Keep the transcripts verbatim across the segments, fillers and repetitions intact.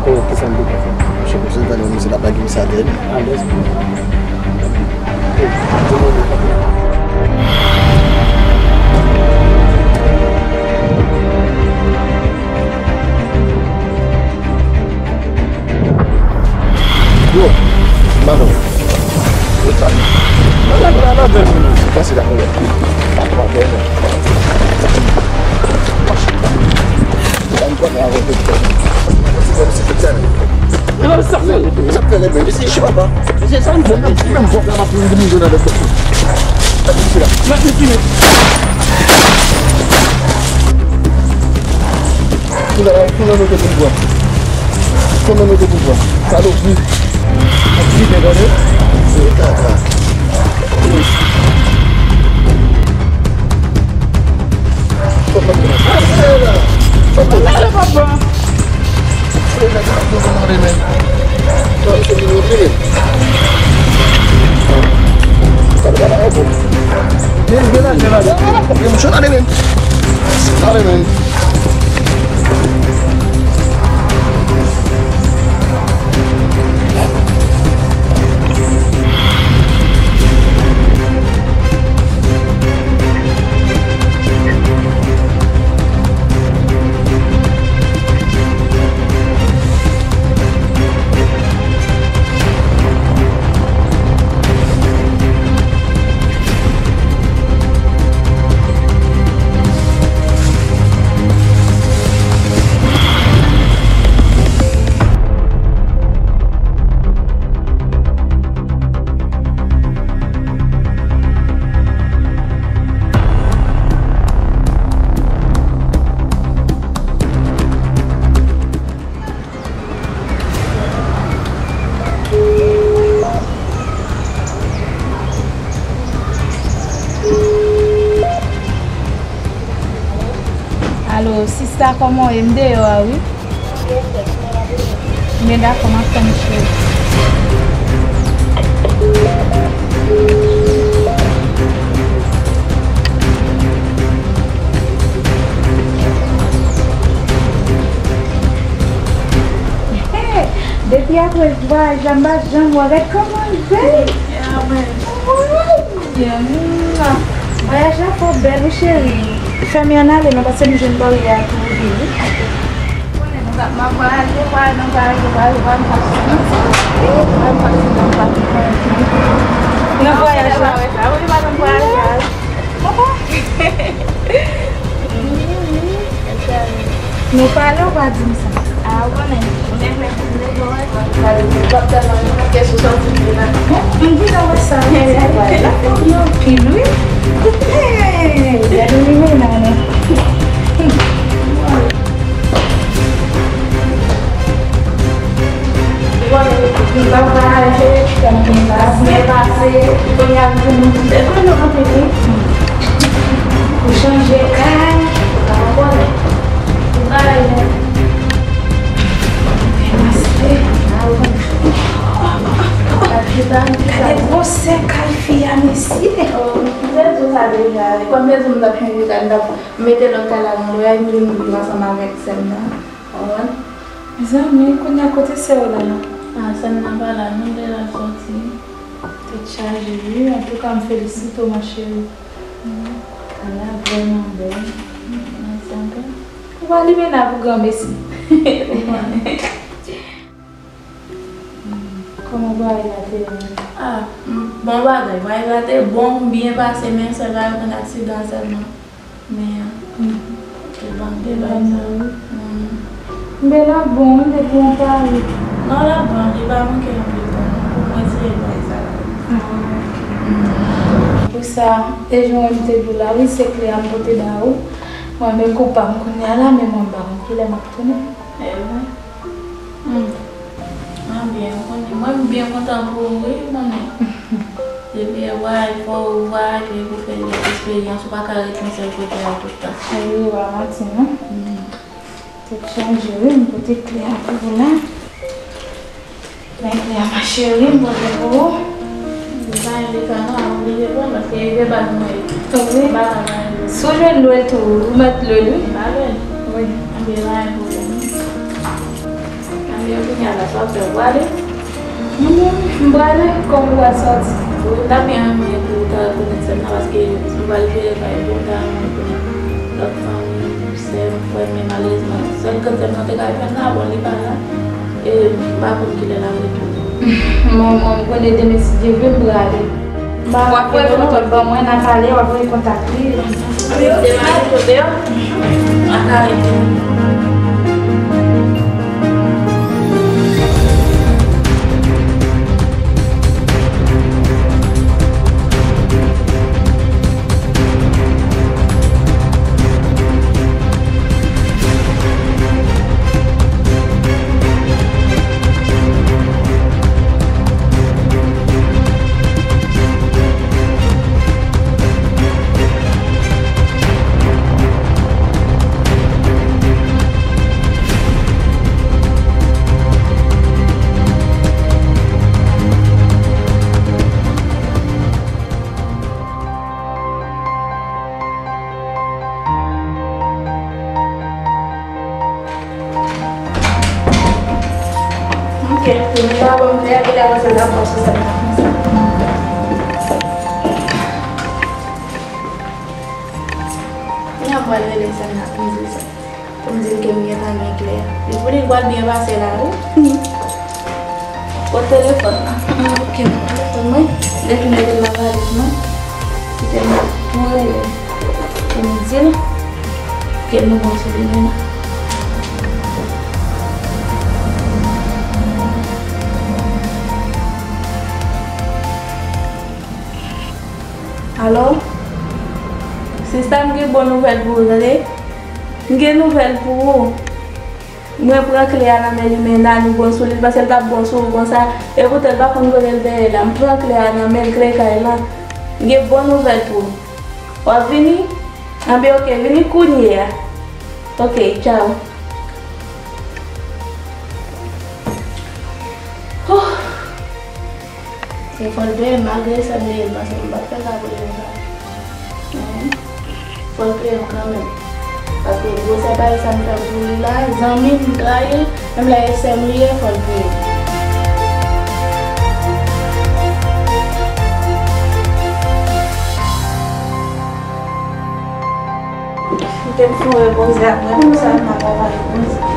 Kisa m te ka fè? Monchè, konsa m tande yon mesye la pa gen misye atè. Alèz. Yo, m pa konn. Yo, sa. Ala, ala, ala, ala. Pase la, konn. Pa pran pè, non. Sa fè, sa fè, men, mesye, je sais pas. Mesye, sa nou fè, menm vòt la, m ap vin vin nan lòt bò. Mèt li fini. Kounye a, kounye a nou te pou pran. Kounye a nou te pou pran. Salopri. Ak ki te gade? Se kaka. Papa, papa. Alo, sista, kòman w ye? M deyò a, wi. Men dakò, m ap tann ou, cheri. Depi apre vwayaj la, m pa janm wè. Gad kòman l bèl. Vwayaj la fò bèl wi cheri. Fèmen ann ale non, paske m jwenn barye a tou vini. Konnen nou pa, m ap vwayaje, vwayaje, vwayaje, vwayaje, vwayaje, m pa sou nan sa. Vwayaje, m pa sou nan sa. Nan vwayaj la. Wi, m pa nan vwayaj la. Nou pale, ou pa di m sa. A, ou konnen. Ou gen plezi m leve w wè. M gentan wè sa. Yo anpil, wi. Hey, gade limena, non. Bon, nou pa vwayaje, tan byen pase, byen pase, kounye a nou, nou, nou, nou, nou, nou, nou, nou, nou chanje kay, ou pa konnen. Ou pa wè, non. Byen pase. Gade gwosè kay fi a, mesye. Oh, m te di w sa deja. Kòm m te di w m t ap chanje kay, m t ap mete lòt kay la nan lwè, m vin viv ansanm avèk sè m nan. Ou konprann? Mezanmi, kounye a kote sè w la? A, sè m nan pa la, non, li al sòti. Tèt chaje, wi. Antouka, m felisite w, ma chérie. Kay la vrèman bèl. Mèsi anpil. Ou pa limena pou granmesi. Ou konnen. Kòman vwayaj la te ye? A, m, bon bagay. Vwayaj la te bon, m byen pase, men sèl bagay, m fè yon aksidan sèlman. Men, te ban m te bay sa. M byen ap bon, wi, depi yon pale. Non, l ap bon, li pa manke anpil tan, non, pou mwen eseye bay sa la. A, ok. Pou sa, e jan m te di w la, wi, se kle a m pote ba ou. Mwen, men kou pa m kounye a la, men mwen, m pa konn kilè m ap tounen. E vre? Hmm. Mwen byen, ou konnen. Mwen, m byen kontan pou ou, wi, ou konnen. Depi e vwayaj, fò ou vwayaje pou fè lòt esperyans, ou pa ka ret yon sèl kote a tout tan. Wi, ou pa manti, non. Hmm. Tèt chaje, wi, m pote kle a pou ou la. Men kle a, ma chérie, m pote pou ou. Ou pa envite non, a oblije pran, paske e de baz mwen ye. Wi. M pa ka pa envite. Si w jwenn dlo tou, ou mèt dlo, wi. M pa dlo. Wi. Anben, pa gen pwoblèm. Kounye a la, sa w ap fè, w prale? Mhm, m prale, kòm ou pral sòti. Wi, m ta byen renmen pou w ta rekonèt sè m nan, paske m pral jere kay pou w, m ta renmen konnen lòt fanmi, sè m, frè m, men malerezman, sèl grann sè m nan te ka jwenn la, bon, li pa la. E m pa konn kilè l ap retounen. Manman, m konnen demen, si Dye vle, m prale. W ap voye foto l ban mwen, n a pale, w ap voye kontak li. Demen, m ap ale deyò. N a pale. Ok, pou nou pa ban m klè, epi lè konsa, n ap pran sou sa. Kounye a m pral rele Sandra pou m di l sa. Pou m di l ke m gentan gen klè a. Li pou li pral byen pase la, wi. Kot telefòn nan? Ah, ok, telefòn mwen. Depi m mete l nan valiz mwen. Kite m tou rele. Pou m di l ke nou bon sou li menm. Alo? Sista, m gen bon nouvèl pou ou, tande? M gen nouvèl pou ou. Mwen pran kle a nan men li, men Nani bon sou li, l panse l t ap bon sou ou konsa. E poutan l pa konn kote l te ye la. M pran kle a nan men l, kle kay lan. M gen bon nouvèl pou ou. W ap vini? Anben, ok, vini kounye a. Ok, tchaw. Huh. E fò l peye m, malgre sè m li ye, l panse m p ap fè sa pou li konsa. Fò l peye m kanmenm. Paske gwosè bagay sa m fè pou li la, zanmi m, m trayi l, menm lè e sè m li ye, fò l peye m. Kite m fè w repoze, apre pou sa, m ap anvoye pou sa.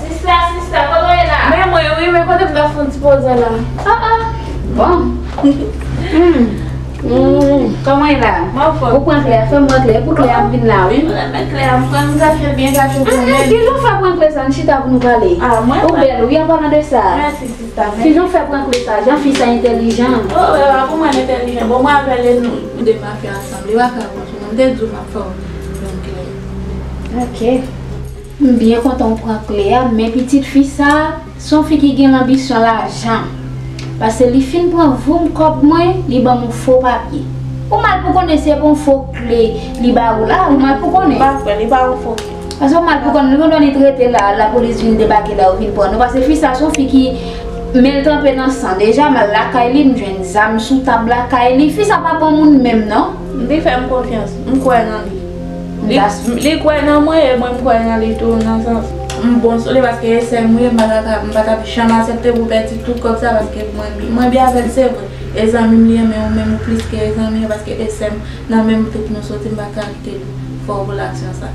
Sista, sista, kote w ye la? Men mwen wi, men kote m t ap fè yon ti poze la. Ah, ah. Bon. Hmm. Hmm. Kòman w ye la? Mwen anfòm. Ou pran kle a, fè m wè kle a, e pou kle a m vin la, wi. Mwen renmen kle a, m pran, m gache l byen gache pou mwen. Ah, ah, kijan w fè pran kle sa? N chita pou nou pale. Ah, mwen. Ou bèl, wi, an palan de sa. Mèsi, sista, mèsi. Kijan w fè pran kle sa? Jan fi sa entèlijan. Oh, e pa pou mwen l entèlijan. Bon, mwen avè l, nou de mafya ansanm. Li pa ka bon sou mwen. M te di w m ap fè w yon kle. Ok. M byen kontan w pran kle a, men pitit fi sa a, se yon fi ki gen lanbisyon lajan. Paske li fin pran voum kòb mwen, li ban m yon fo papye. Ou mal pou konnen se pa yon fo kle li ba ou la, ou mal pou konnen. M pa kwè, li pa yon fo kle. Paske ou mal pou konnen, nou konn li trete la, lapolis vin debake la, yo vin pran nou. Paske fi sa se yon fi ki men l tranpe nan san. Deja, m al lakay li, m jwenn zam sou tab lakay li. Fi sa pa bon moun menm, non. Li fè m konfyans. M kwè nan li. Li, li kwè nan mwen e mwen m kwè nan li tou nan sans. M bon sou li paske e sè m wi, m pa ta ka, m pa t ap janm aksepte pou pèdi tout kòb sa paske mwen, mwen byen avè l se vre. E zanmi m li ye, men ou menm ou plis ke e zanmi an paske e sè m nan menm trik nou soti, m pa ka kite l fè w pou l aksyon sa.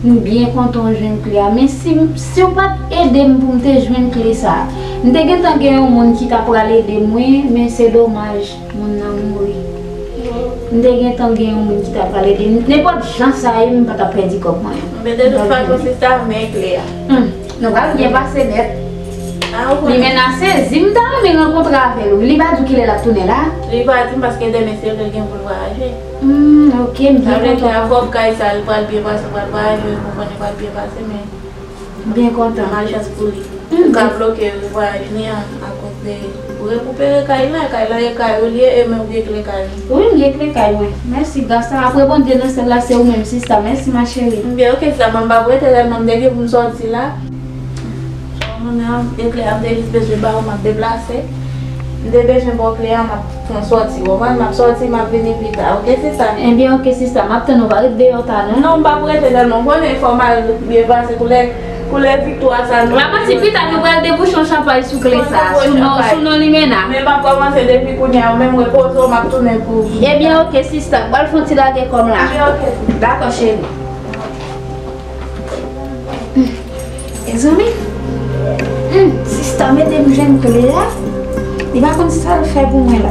M byen kontan w jwenn kle a, men si, si w pa t ede m pou m te jwenn kle sa, m te gentan gen yon moun ki ta pral ede m wi, men se domaj, moun nan mouri. M te gentan gen yon moun ki ta pral ede m. Nenpòt jan sa ye, m pa t ap pèdi kòb mwen an. Men de tout fason, sista, men kle a. Hmm, nou pral byen pase nèt. Ah, ou konnen. Li menase, di m ta renmen rankontre avè l wi. Li pa di w kilè l ap tounen la? Li pa di m paske demen se vre l gen pou l vwayaje. Hmm, ok, m byen kontan. Sa vle di a kòb kay sa, li pral byen pase, pral vwayaje, ou konprann, li pral byen pase, men byen kontan. Malchans pou li. Hmm. Ou ka bloke vwayaj li an akoz de, ou rekipere kay la, kay la e kay ou li ye, e men ou gen kle kay ou. Wi, m gen kle kay mwen. Mèsi, gras a, apre Bondye nan syèl la, se ou menm, sista. Mèsi, ma chérie. M byen, ok, sista, mwen m p ap rete tèlman m te gen pou m sòti la. Jounen an, e kle a, m te jis bezwen ba w, m ap deplase. M te bezwen ba w kle a, m ap pran sòti, w konprann? M ap sòti, m ap vini pita, oke, sista? Ebyen, oke, sista, m ap tann ou, pa ret deyò ta, non. Non, m p ap rete la, non. Konnen fò m al byen pase koulè, koulè viktwa sa, non. M ap manti, pita, nou pral debouche yon chanpay sou kle sa, sou non, sou non Limena. Men m ap kòmanse depi kounye a, ou menm repoze w, m ap tounen pou ou. Ebyen, oke, sista, m pral fè yon ti lage kò m la. Ebyen, oke. Dakò, cheri. Mezanmi, hmm, sista mete m jwenn kle a. Li pa konn sa l fè pou mwen la.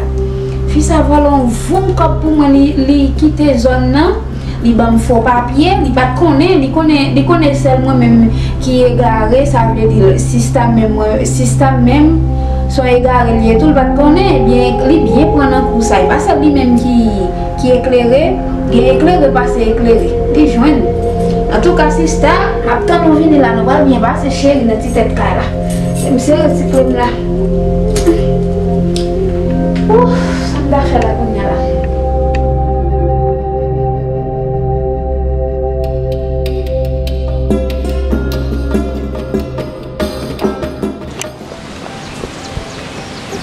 Fi sa vòlè yon voum kòb pou mwen, li, li kite zòn nan, li ban m fo papye, li pa t konnen, li konnen, li konnen sèl mwen menm ki egare, sa vle di sista menm, mwen, sista menm, se yon egare li ye tou, li pa t konnen, ebyen, li byen pran nan kou sa, e pa sèl li menm ki ki eklere, gen eklere pase eklere. Li jwenn. Antouka, sista, m ap tann ou vini la, nou pral byen pase, cheri, nan ti tèt kay la. Se m sere ti kle m la. Ouf, sa m ta fè la kounye a la?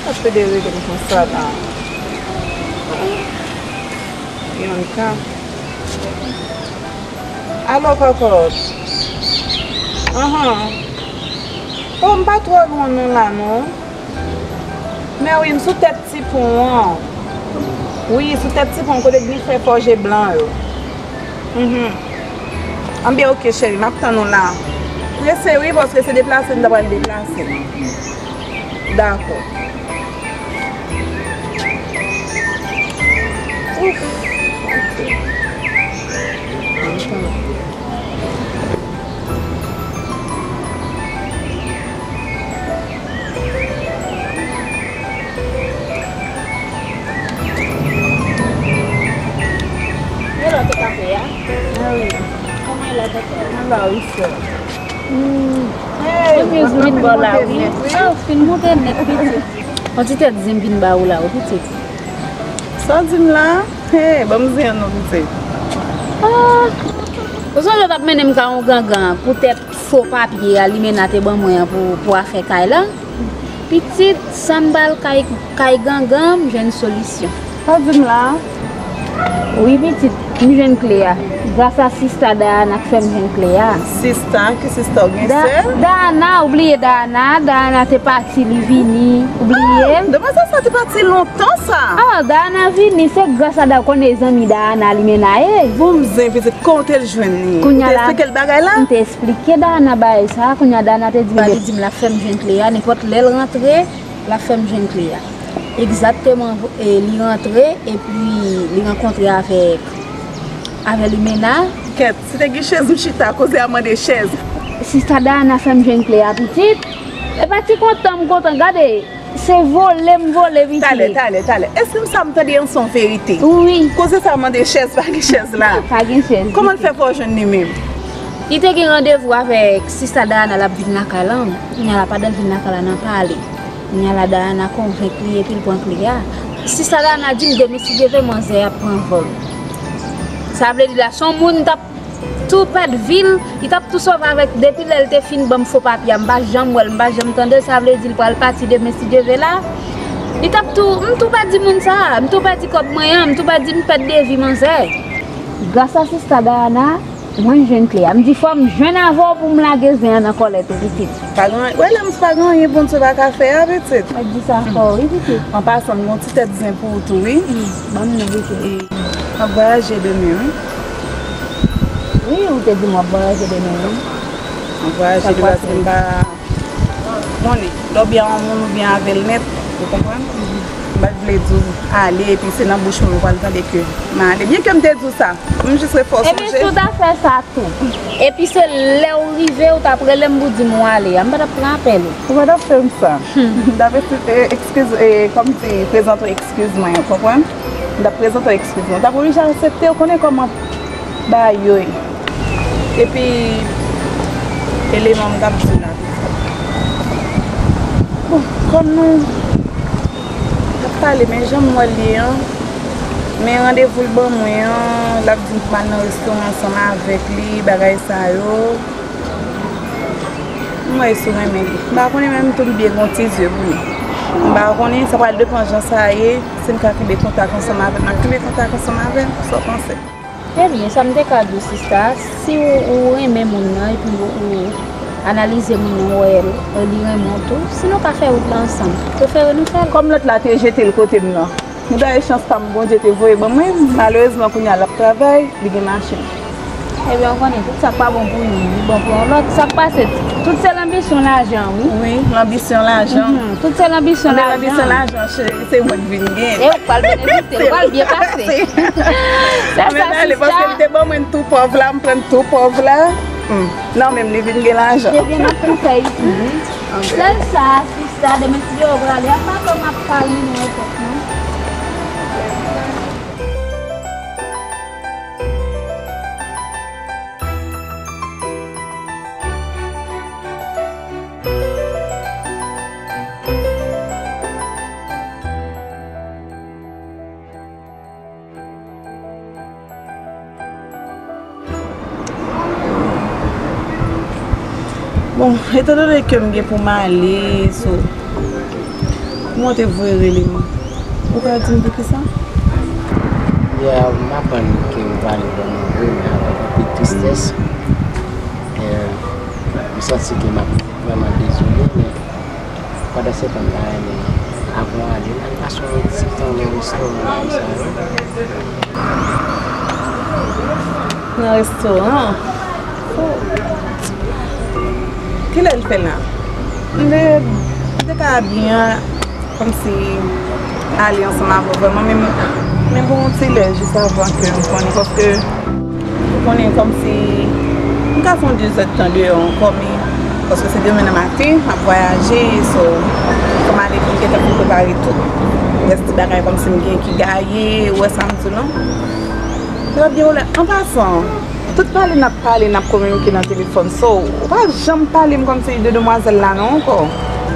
Sa fè de rete m konsa la. Yon ka. Alo, kòkòt. Anhan. O, m pa twò lwen non la, non. Men wi, m sou tèt ti pon an. Wi, sou tèt ti pon, kote glisè fòje blan yo. Mhm. Anben, oke, cheri, m ap tann ou la. Prese, wi, paske se deplase m ta pral deplase. Dakò. Ouf. E lòt ou kafe a? A wi. Kòman e lòt ou? Mwen la, wi, sè. Hmm. Hey, mwen vin bò la, wi. Ah, ou fin moute nèt, pitit. Yon ti tèt zen vin ba ou la, wi, pitit. Sa w di m la? Hey, ban m zen an non, pitit. Ah. Ou sonje w t ap mennen m ka yon gangan poutèt fo papye a Limena te ban mwen an pou, pou afè kay la? Pitit, sa m ba l kay, kay gangan, m jwenn solisyon. Sa w di m la? Wi, pitit, m jwenn kle a. Gras a sista Dayana k fè m jwenn kle a. Sista? Ki sista? Ou gen sè? Dayana, ou bliye Dayana? Dayana te pati, li vini. Ou bliye? Ah, demwazèl sa te pati lontan sa. Ah, Dayana vini, se gras a Da, ou konnen zanmi Dayana Limena ye. Bon, m zen, pitit, kote l jwenn li? Ou te eksplike l bagay la? M te eksplike Dayana bagay sa, kounye a Dayana te di m, li di m l ap fè m jwenn kle a, nenpòt lè l rantre, l ap fè m jwenn kle a. Egzakteman, e, li rantre, epi li rankontre avèk, avè Limena. Kèt, si te gen chèz m chita, koze a mande chèz. Sista Dayana fè m jwenn kle a, pitit. E pa ti kontan m kontan, gade. Se vole m vole, pitit. Talè, talè, talè. Èske m sa m tande an se yon verite? Wi. Koze sa mande chèz, pa gen chèz la. Pa gen chèz. Kòman l fè fè w jwenn li menm? Li te gen randevou avèk sista Dayana, l ap vin lakay la. Kounye a la, pandan l vin lakay la, n ap pale. Kounye a la, Dayana konvenk li epi l pran kle a. Sista Dayana di m demen si Dye vle manzè ap pran vòl. Sa vle di la, se yon moun t ap tou pèdi vi l, li t ap tou sove avèk, depi lè l te fin ban m fo papye a, m pa janm wè l, m pa janm tande l, sa vle di l pral pati demen si Dye vle la. Li t ap tou, m tou pèdi moun sa a, m tou pèdi kòb mwen an, m tou pèdi, m pèdi devi manzè. Gras a sista Dayana, mwen jwenn kle a. M di fò m jwenn avè w pou m lage zen an nan kòlèt ou, pitit. Pa gen, wè la, m pa gen anyen Bondye pa ka fè a, pitit. Mwen di sa fò, wi, pitit. An pasan, m gon ti tèt zen pou ou tou, wi. Ban m nan, pitit. E, m ap vwayaje demen, wi. Wi, ou te di m w ap vwayaje demen, wi. M ap vwayaje demen paske m pa konnen. Lè w byen yon moun, ou byen avè l nèt, ou konprann? M pa t vle di w ale, epi se nan bouch mwen ou pral tande ke m ale. Byen ke m te di w sa, m jis ret fè w sonje. Ebyen, si w ta fè sa, Epi se lè w rive, ou t ap rele m pou di m ou ale a, m pa t ap pran apèl ou. Ou pa t ap fè m sa. M t ap eskize, e, kòmsi prezante w eskiz mwen, ou konprann? M t ap prezante w eskiz mwen. Ou t ap oblije aksepte, ou konnen kòman bagay yo ye. Epi, eleman m t ap di w la. Bon, kòm nou t ap pale, men jan m wè l ye an, men randevou l ban mwen an, l ap di m pou m al nan restoran ansanm avèk li, bagay sa yo. M M wè si w renmen li. M pa konnen menm tou m byen gen yon ti zye pou li. M pa konnen, sa pral depann jan sa ye. Si m ka kenbe kontak ansanm avè l, m ap kenbe kontak ansanm avè l. Sa w panse? Ebyen, sa m te ka di w, sista, si w, ou renmen moun nan epi w, ou analize moun nan, w wè l, li renmen w tou, si nou ka fè wout la ansanm, prefere nou fè l. Kòm lòt la te jete l kote m nan, m gaye chans pa m, Bondye te voye ban mwen, malerezman kounye a l ap travay, li gen machin. Ebyen, ou konnen, tout sa k pa bon pou youn, li bon pou yon lòt. Sa k pase? Tout se lanbisyon lajan, wi. Wi, lanbisyon lajan. Mhm, tout se lanbisyon lajan. Anben, lanbisyon lajan, cheri, se mwen k vin gen. E ou k pral benefisye, ou pral byen pase. Se sa, sista. Men ale, paske li te ban mwen tou pòv la, m pran tou pòv la. Hmm. Nan men m li vin gen lajan. Ebyen, n ap tou fè isit, wi. Anben. Sèl sa, sista, demen si Dye vle, a pa fè m ap pale nan nenpòt, non. Bon, etandone ke m gen pou m ale, so, kòman w te voye rele m? Ou ka di m poukisa? Ya, m aprann ke ou pale vrèman vre, men avèk anpil tristès. E, m santi ke m ap vrèman dezole, men pandan se tan, m ta renmen, avan w ale, n al pase yon ti tan nan restoran sa yo. Nan restoran? Oh. Kilè l fè la? M te, m te ka byen, kòmsi ale ansanm avè w vrèman, men, men pou yon ti lè jis avan ke m konnen, paske ou konnen kòmsi m ka fè yon de zèdtan deyò ankò, men paske se demen nan maten, m ap vwayaje, so, fò m ale vin gentan pou prepare tout rès ti bagay, kòmsi m gen ki gaye, ou wè sa m di w lan. Yo ap gen pwoblèm. An pasan, tout pale n ap pale, n ap kominike nan telefòn. So, ou pa janm pale m kòmsi de demwazèl la non ankò.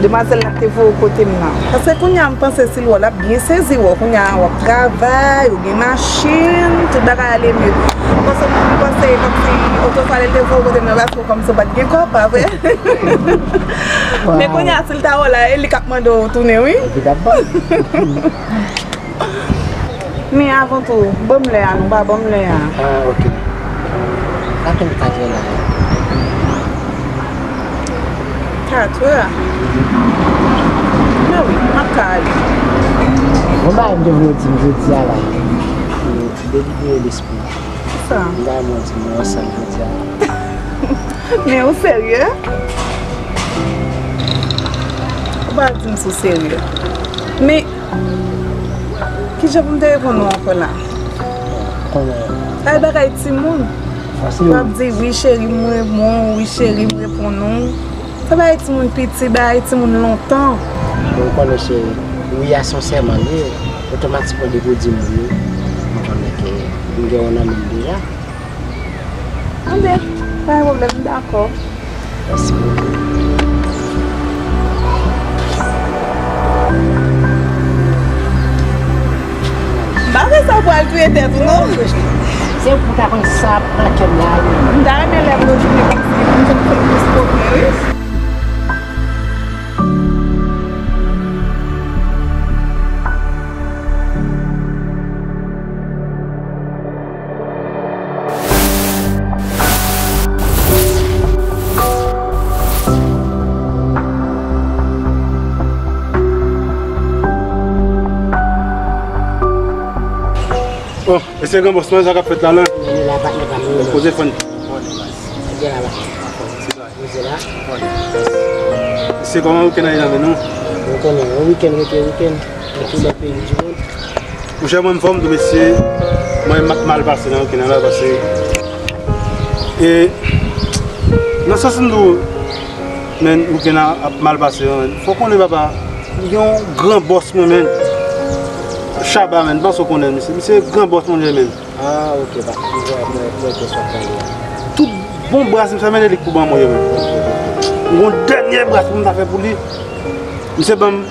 Demwazèl la k te voye w kote m nan. Paske kounye a m panse si l wè w, l ap byen sezi wè w. Kounye a w ap travay, ou gen machin, tout bagay ale mye. M panse, m panse kòmsi oto sa lè l te voye w kote m nan paske w kòmsi w pa t gen kòb, pa vre? Men kounye a si l ta wè w la, e li k ap mande w tounen, wi. Evidaman. Men avan tou, ban m lè a, nou pa ban m lè a. Ah, ok. Katrè, katrè la. Katrè a? Men wi, m ap ka ale. Bon, bagay m te vle di m jodi a la. Delibere lespri. Kisa? M ta renmen w di m nou ansanm jodi a. Men ou serye? Ou pa di m si w serye. Men, kijan pou m te reponn ou ankò la? Konnen. Ay, bagay timoun. Fasil. W ap di, "Wi, cheri, m renmen w, wi, cheri, m reponn ou." Sa bagay timoun piti, bagay timoun lontan. Bon, ou konnen, cheri, wi a se yon sèman li ye. Otomatikman, depi w di m wi, m konnen ke m gen w nan men m deja. Anben, pa gen pwoblèm, m dakò. Mèsi bokou. M pa vle sa pral touye tèt ou, non. Se pou ta konn sa ap nan kè m la, wi. M ta renmen lè m retounen kòmsi m te fè plis pwoblèm, wi. Oh, mesye gran bòs mwen, sa k ap fèt la, la? Poze fòn. Poze la. Poze la. Se kòman wikenn nan ye nan men nou? Ou konnen, yon wikenn rete wikenn, nan tou lòt peyi di mond. Monchè, mwen anfòm tou, mesye. Mwen, m ap mal pase nan wikenn nan la, pase. E, nan sans m di w, men, wikenn nan ap mal pase, men. Fò w konnen, papa, yon gran bòs mwen, men. Shabba, men, panse w konnen, misye. Misye gran bòs mwen, men. Ah, ok, pa. M wè, m wè, m wè kesyon sa a. Tout bon bras m fè, men, e li k pou ban mwen yo, men. M gon dènye bras pou m ta fè pou li. Misye ban m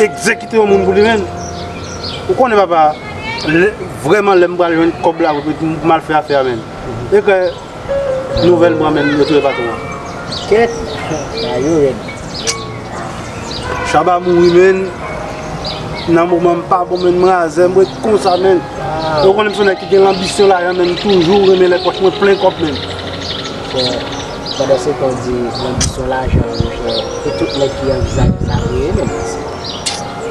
egzekite yon moun pou li, men. Ou konnen, papa, lè, vrèman, lè m pral jwenn kòb la, pou m al fè afè a, men. E kè nouvèl m pran, men, yo touye patwon an. Kèt. Sa yo rèd. Shabba mouri, menn. Nan moman m pa bon, menn, m razè, m ret konsa, menn. Ou konnen m se yon nèg ki gen lanbisyon lajan, menn, m toujou renmen lè pòch mwen plen kòb, menn. Monchè, pandan se tan w di lanbisyon lajan, monchè, e tout nèg ki anvizaje sa vre, menn.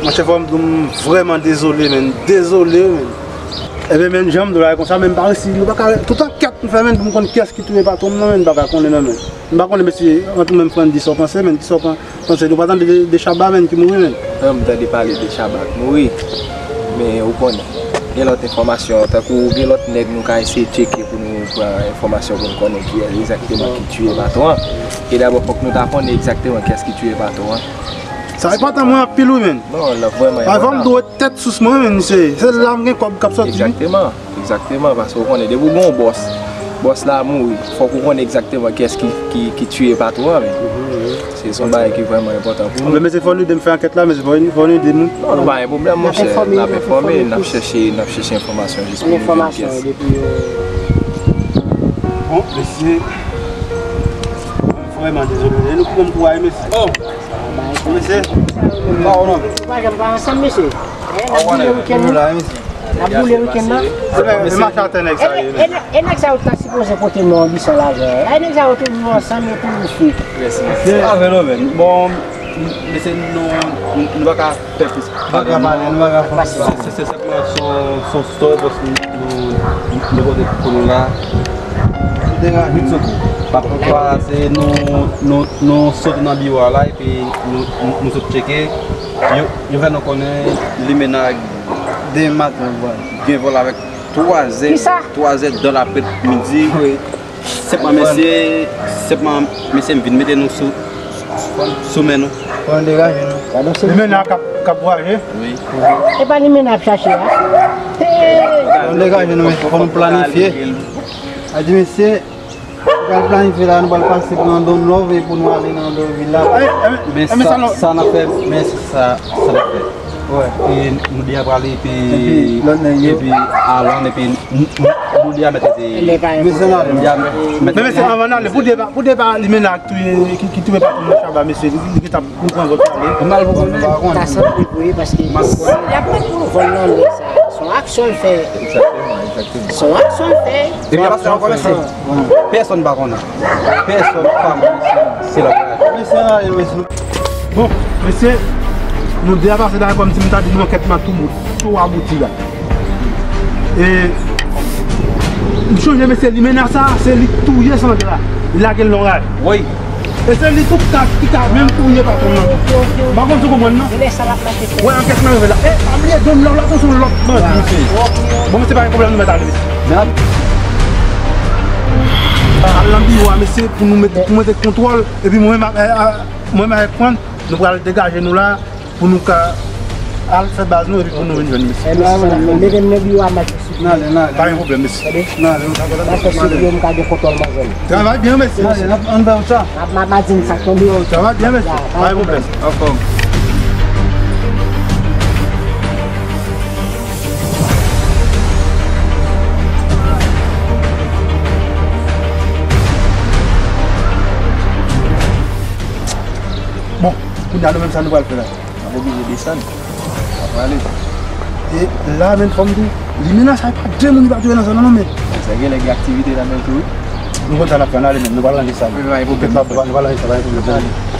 Monchè, fò m di w, m vrèman dezole, menn. Dezole, menn. Ebyen, menn, jan m di w la, e konsa, menn, m pa resi, nou pa ka, tout ankèt m fè, menn, pou m konn kiyès ki touye patwon m nan, menn, m pa ka konnen, non, menn. M pa konnen, mesye, ant ou menm, Frandy, sa w panse, menn, kisa w pan-, panse? Nou pa tande de, de Shabba, menn, ki mouri, menn? Wi, m tande pale de Shabba ki mouri. Men, ou konnen, gen lòt enfòmasyon, tankou gen lòt nèg nou ka eseye tcheke pou nou pran enfòmasyon pou nou konnen kiyès egzakteman ki tiye patwon an. E dabò, fòk nou ta konnen egzakteman kiyès ki tiye patwon an. Sa enpòtan mwen anpil, wi, menn. Non, l ap vrèman enpòtan. Avan m dwe tèt sous mwen, menn, se, se la m gen kòb k ap sòti, wi. Egzakteman. Egzakteman, paske ou konnen, depi w gen yon bòs, bòs la mouri, fòk ou konnen egzakteman kiyès ki, ki, ki tiye patwon an, men. Se, se yon bagay ki vrèman enpòtan pou nou. Men, mesye, fò nou ede m fè ankèt la, mesye, fò, fò nou ede m. Non, nou pa gen pwoblèm, monchè. N ap enfòme, n ap chèche, n ap chèche enfòmasyon jis pou nou jwenn kiyès. Bon, mesye, m vrèman dezole. E nou ki ban m kouraj, mesye. Oh! Mesye, pa ou non. Ou pa janm pa ansanm, mesye. N ap boule wikenn nan. N ap boule wikenn nan. E, e, e nèg sa yo ta sipoze pote nou anbisyon lajan. E nèg sa yo toujou ansanm, yo toujou fou. Mèsi, mèsi. Se pa fenomen. Bon, mesye, nou, nou pa ka fè plis. Nou pa ka pale, nou pa ka fè plis. Se, se, se sèlman son, son story, paske nou, nou, nou pote pou nou la. Vit sou kou. Pa, pa, se nou, nou, nou sot nan biwo a la, epi nou, nou, nou sot tcheke. Yo, yo fè nou konnen Limena demen maten, gen vòl avèk twazè, twazè dan laprè midi. Senpman mesye, senpman mesye, m vin mete nou sou, sou men nou. Fò n degaje nou. Limena k ap, k ap vwayaje? Wi. E pa Limena ap chache a? Fò n degaje nou, men fò nou planifye. A di mesye, nou pral planifye la, nou pral pase pran Don Love e pou nou ale nan Don Villa. Men sa, sa n ap fè, men sa, sa n ap fè. E nou de a prale, epi, epi Alan, epi nou, nou, nou de a mèt ede. Men se anvan n ale, pou depa, pou depa Limena k touye, ki, ki touye patwon nan Shabba, mesye, li, li gentan pou pran vòl pale. Mal pou konnen. Ta sanble vre, paske y ap pran pou vòl nan lè sa. Se yon aksyon l fè. Egzakteman, egzakteman. Se yon aksyon l fè. Depi aksyon an kòmanse, pèsonn pa konnen. Pèsonn pa konnen. Se la. Mesye, ann ale, mesye. Bon, mesye, nou de a pase la, kòmsi m ta di nou ankèt la tou bout, tou abouti la. E, m sonje, mesye, Limena sa, se li k touye Sandra. Li lage l nan ray. Wi. E se li tou k ka, ki ka menm touye patwon nan tou. M pa konn si w konprann, non. Wè, ankèt lan rive la. E, pa bliye, Don Love la, se yon lòt bandi, mesye. Bon, mesye, pa gen pwoblèm, nou mèt ale, mesye. Al nan biwo a, mesye, pou nou mete, pou mete kontwòl. Epi mwen menm, e, a, mwen menm avèk Fran, nou pral degaje nou la. Pou nou ka al fè baz nou epi pou nou vin jwenn misye. Mete m nan biwo a, m ap swiv. N ale, n ale. Pa gen pwoblèm, mesye. N ale, n ale. M ap fè swiv yo, m ka gen kontwòl manzè m. Travay byen, mesye. N ale, n ap, ann fè wout sa. M ap, m ap, m ap di n sa k tonbe. Travay byen, mesye. Pa gen pwoblèm. Anfòm. Bon, kounye a nou menm sa nou pral fè la? N ap oblije desann. N ap prale. E la menm, fò m di w, Limena sa e pa de moun li pa touye nan zòn nan non, men. Sa genlè gen aktivite la menm tou, wi. Nou konn sa n ap fè, n ale menm, nou pral ranje sa. Wi, pa gen pwoblèm. Nou pral ranje sa, pa gen pwoblèm. N ale.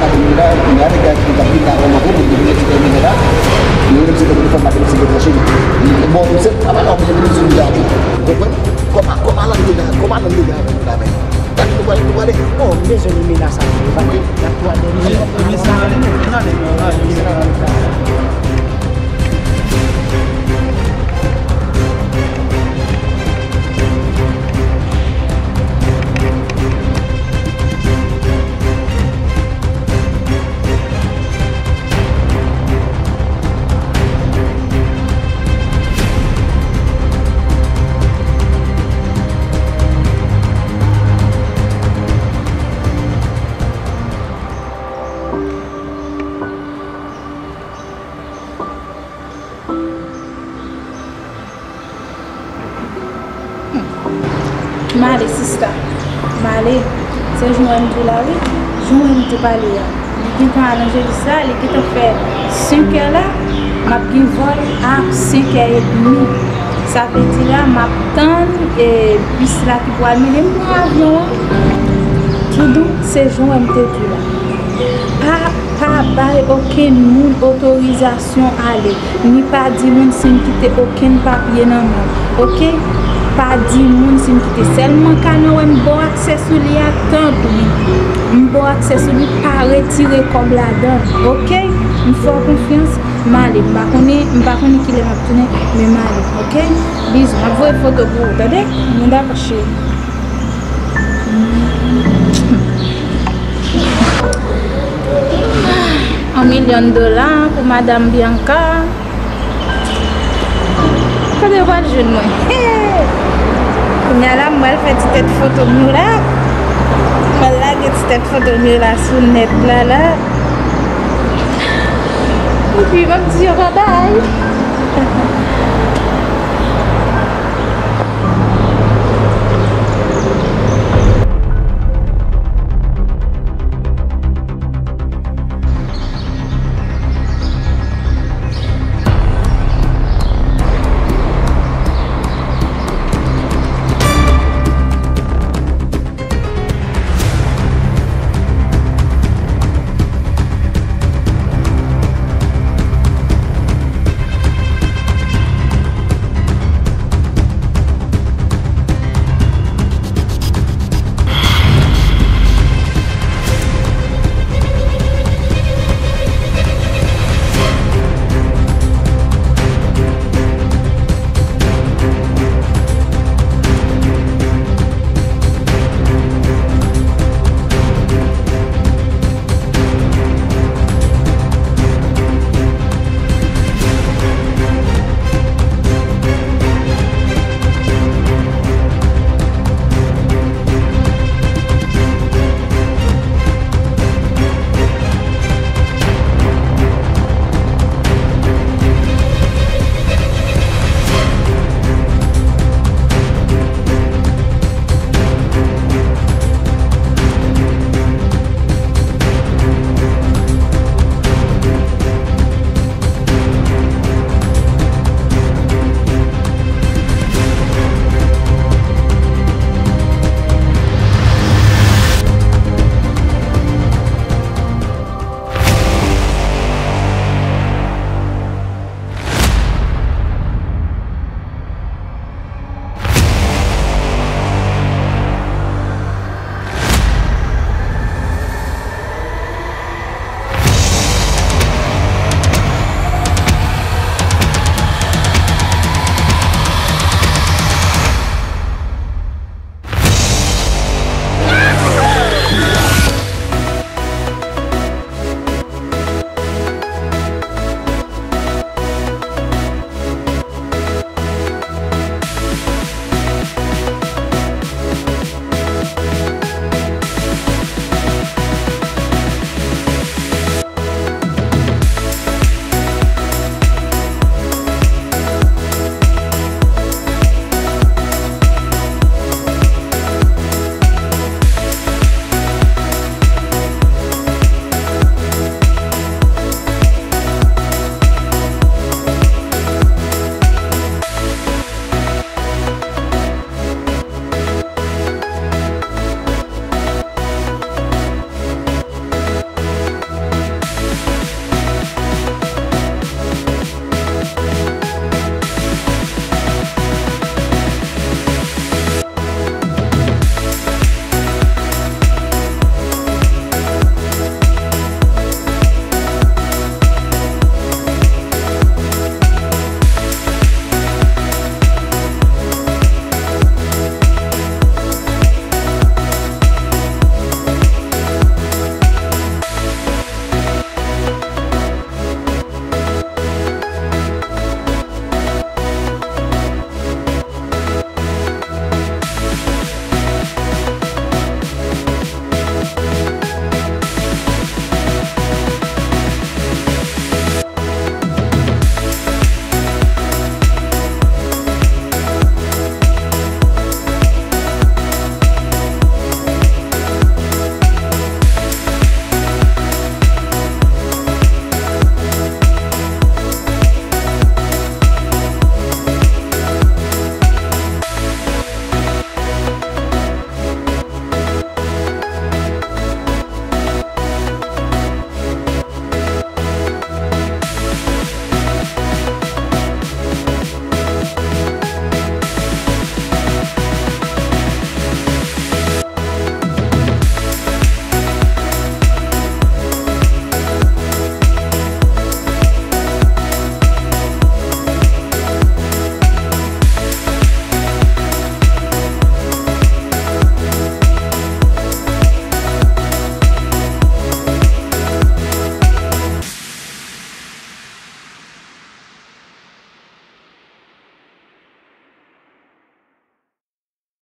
ka vin la, men avèk gaz ki t ap vin la, ou mande pou vin ti tèmine la. Yo menm se pou fè maten se pou tranche. Bon, se pa pa oblije vin sou gaz. Ou konprann? Kòm a, kòm Alan te la, kòm Alan te la avèk nou la, men. Gade nou pral, nou prale. Oh, m bezwen limena sa. Wi. N ap twò ale. Limena sa, ale, ale, ale. M ale, sista. M ale. Se jan w wè m di w la, wi. Jan w wè m te pale a. Li gentan al Angelis la, li gentan fè senk è la. M ap gen vòl a senk è edmi. Sa vle di la, m ap tann, e, bis la ki pral mennen m pran avyon an. Kidonk, se jan w wè m te di w la. Pa, pa bay okenn moun otorizasyon ale, ni pa di moun si m kite okenn papye nan men w, oke? Pa di moun si m kite. Sèlman ka nan wè m ba w aksè sou li a, tanpri. M ba w aksè sou li, pa retire kòb ladan l, oke? M fè w konfyans, m ale. M pa konnen, m pa konnen kilè m ap tounen, men m ale, oke? Bizou, m ap voye foto pou ou, tande? Nou dakò, cheri. Yon milyon dola pou Madanm Bianca. Kote yo pral jwenn mwen? Kounye a la, m pral fè ti tèt foto m yo la. M pral lage ti tèt foto m yo la sou nèt la, la. Epi, m ap di yo babay.